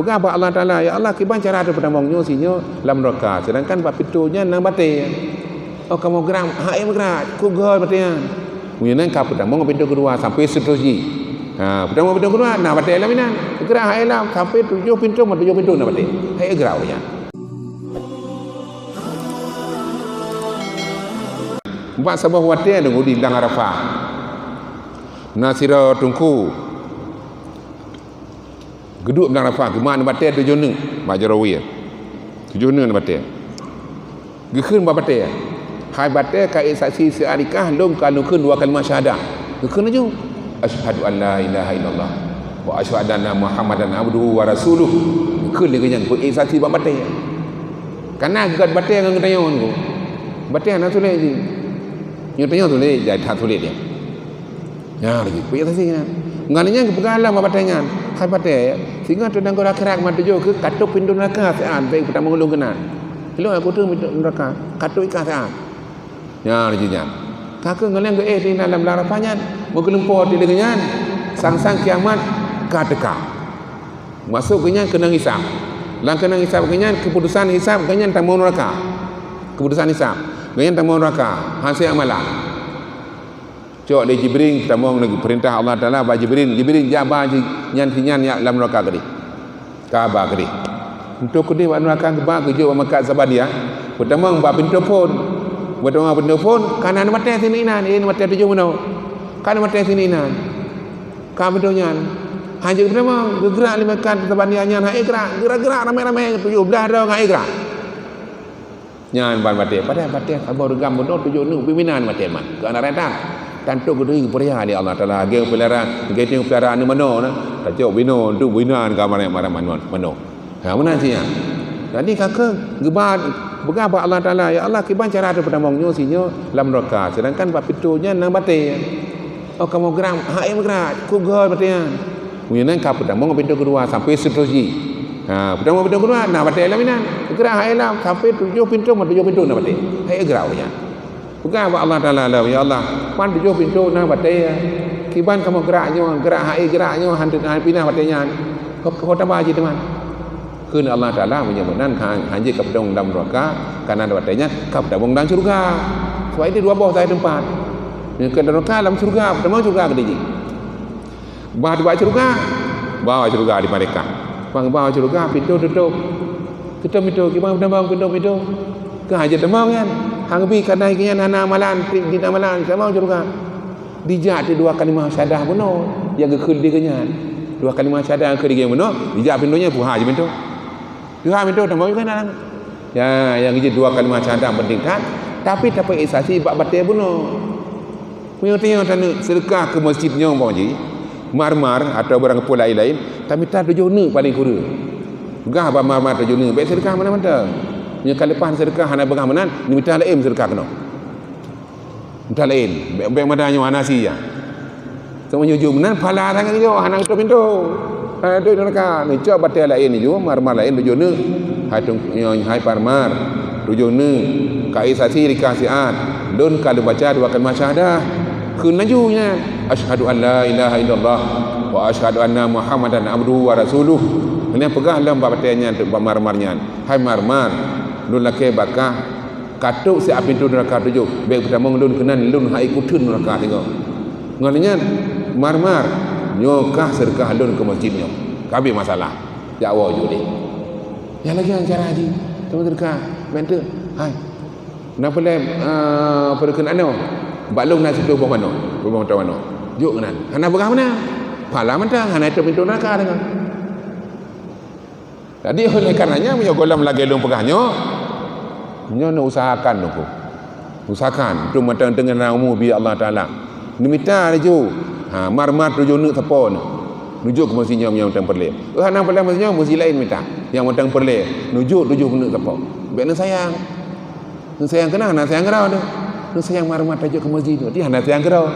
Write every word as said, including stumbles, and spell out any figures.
Peugah bak Allah Taala, "Ya Allah, kiban cara tapeutamong nyoe si nyoe lam nuraka, sedangkan bak pintoe nyan na batée." Oh, kamoe gerak, hai meugerak, kugoe batée nyan. Meunyoe nyan ka peutamong pintoe keudua sampai seterusjih. Ha, peutamong pintoe keudua, na batée lam inan. Gerak hai lam sampai tujoh pintoe, tujoh pintoe na batée. Hai gerak nyan. Bak saboh watée deungon di Blang Arafah. Na sidroe teungku geuduek Blang Arafah, geumat batée tujoh neuk bak jaroe wie. Tujoh neuk batée. Geukheun bak batée, "Hai batée, ka ék saksi siat dikah lôn ka lôn kheun dua kalimat syahadah." Geukheun laju, "Asyhadu an la ilaha illallah wa asyhadu anna Muhammadan abduhu wa rasuluh." Geukheun lé geuh nyan, peuék saksi bak batée. Kana geugat batée ngon geutanyoe nyoe. Batée hana sulet jih. Nyoe tanyoe sulet, jai that sulet nyan. Nyan laju, peuék saksi nyan. Ngon nyan geupeugah lom bak batée nyan, "Hai batée, singoh teunang goh akhirat meutujoh keu ka tôp pintoe nuraka siat, bék peutamong lôn keunan. Lôn aku tôp pintoe nuraka, ka tôp ikah siat." Nyan laju nyan. Ka keuh ngon lheueh geuéh di dalam Blang Arafah nyan, meugeulumpo di leueh nyan, sang-sang kiamat ka teuka. Masôk geuh nyan keunong hisab. Lam keunong hisab geuh nyan, keuputusan hisab geuh nyan tamong nuraka. Keuputusan hisab geuh nyan tamong nuraka, hase amalan. Cok lé Jibril tamong lagée peurintah Allah Taala bak Jibril, "Jibril, jak ba ji-, nyan si nyan jak lam nuraka keudeh." Ka ba keudeh. Untuk keudeh bak nuraka geuba geujok bak meukat Zabaniah, peutamong bak pintoe phon. Peutamong bak pintoe phon, ka na maté sinan inan, eh, maté tujoh bunoe. Ka na maté sinan inan. Ka pintoe nyan. Hana jeuet peutamong, geugrak lé meukat Zabaniah nyan, hai gerak, gerak-gerak ramé-ramé, tujoh blaih droe ngon hai gerak. Nyan ban maté, padahai maté saboh reugam bunoe tujoh neuk pimpinan maté man. Keu aneuk rantan. Tantu geuturi geupeulara lé Allah Taala, lagée geupeulara, lagée geupeulihara aneuk manoe na. Tacok binoe, tu binoe ka marai manoe. Ha, meunan si nyan. Jadi ka keuh geuba peugah bak Allah Taala, "Ya Allah, kiban cara tapeutamong nyoe si nyoe lam nuraka, sedangkan bak pintoe nyan na batée." Oh, kamoe gerak, hai meugerak, kugoe batée nyan. Meunyoe nyan ka peutamong pintoe keudua sampai seterusjih. Ha, peutamong pintoe keudua, na batée lam inan. Gerak hai lam sampai tujoh pintoe, tujoh pintoe na batée. Hai gerak nyan. Peugah bak Allah Taala lom, "Ya Allah, pan tujoh pintoe na batée. Kiban kamoe gerak nyoe, gerak hai gerak nyoe, han, han pinah batée nyan. Ho, ho taba jih teuma." Kheun Allah Taala, "Meunyoe meunan, han, han jeuet ka peutamong lam nuraka, ka na batée nyan, ka peutamong lam syeuruga." Sebab itu dua boh sagai teumpat. Meunyoe keu nuraka lam syeuruga, peutamong syeuruga keudeh jih. Bah bak syeuruga, bah syeuruga di malaikat. Bah, bah syeuruga, pintoe tutôp. Tutôp pintoe, kiban peutamong tutôp pintoe. Ka han jeuet tamong nyan. Han geubi keunan geuh nyan hana amalan, di amalan, tamong syeuruga. Dijak teuk dua kalimah syahadah bunoe nyang geukheun lé geuh nyan. Dua kalimah syahadah geukheun lé geuh nyan bunoe, dijak pintoe nyan, peuhah jih pintoe. Peuhah pintoe, tamong juga na. Ya, nyang jeuet dua kalimah syahadah penting that, tapi tapeuék saksi bak batée bunoe. Meunyoe tanyoe taneuk seudeukah keu masjid nyoe umpama jih, marmar atawa barang peue laén-laén, tamita tujoh neuk paléng kureueng. Peugah bak marmar tujoh neuk, bék seudeukah mantong-mantong. Meunyoe ka leupah seudeukah hana peugah meunan, neumita laén seudeukah keunoe. Mita laén, bék, bék mada nyoe hana si ya. Teuma jujur meunan phala sangat jih, hana geutôp pintoe. Hana geutôp pintoe nuraka. Neucok batée laén jih, marmar laén tujoh neuk. Hai tung-, nyoe, hai marmar, tujoh neuk. Ka ék saksi dikah siat. Lôn ka lôn baca dua kalimah syahadah. Kheun laju nyan, "Asyhadu an la ilaha illallah wa asyhadu anna Muhammadan abduhu wa rasuluh." Nyan peugah lom bak batée nyan, bak marmar nyan, "Hai marmar, lôn lakée bak kah ka tôp siat pintoe nuraka tujoh, bék peutamong lôn keunan, lôn han ék kutheun nuraka singoh." Ngon nyan, marmar, nyoe kah seudeukah lôn keu masjid nyoe. Ka habéh masalah. Jak woe jih udeh. Nyang lagée nyan cara jih, teuma seudeukah, bék teuk. Hai. Na peureulée, eh, peureukeuen anoe. Bak lôn na siplôh boh manoe, siplôh boh mata manoe. Jok keunan. Hana peugah meunan. Phala mantong, hana tôp pintoe nuraka singoh. Jadi, oleh karenanya, meunyoe gohlom lagée lôn peugah nyoe, nyoe neuusahakan Teungku. Usahakan untuk mantong teungoh na umu bak Allah Taala. Neumita laju, ha, marmar tujoh neuk sapo nyoe. Neujok keu masjid nyoe nyang mantong peureulée. Eh, hana peureulée masjid nyoe, masjid laén mita. Nyang mantong peureulée, neujok tujoh neuk sapo. Bék neusayang. Neusayang keunan, hana sayang keudroe teuh. Neusayang marmar tajok keu masjid nyoe, tapi hana sayang keudroe.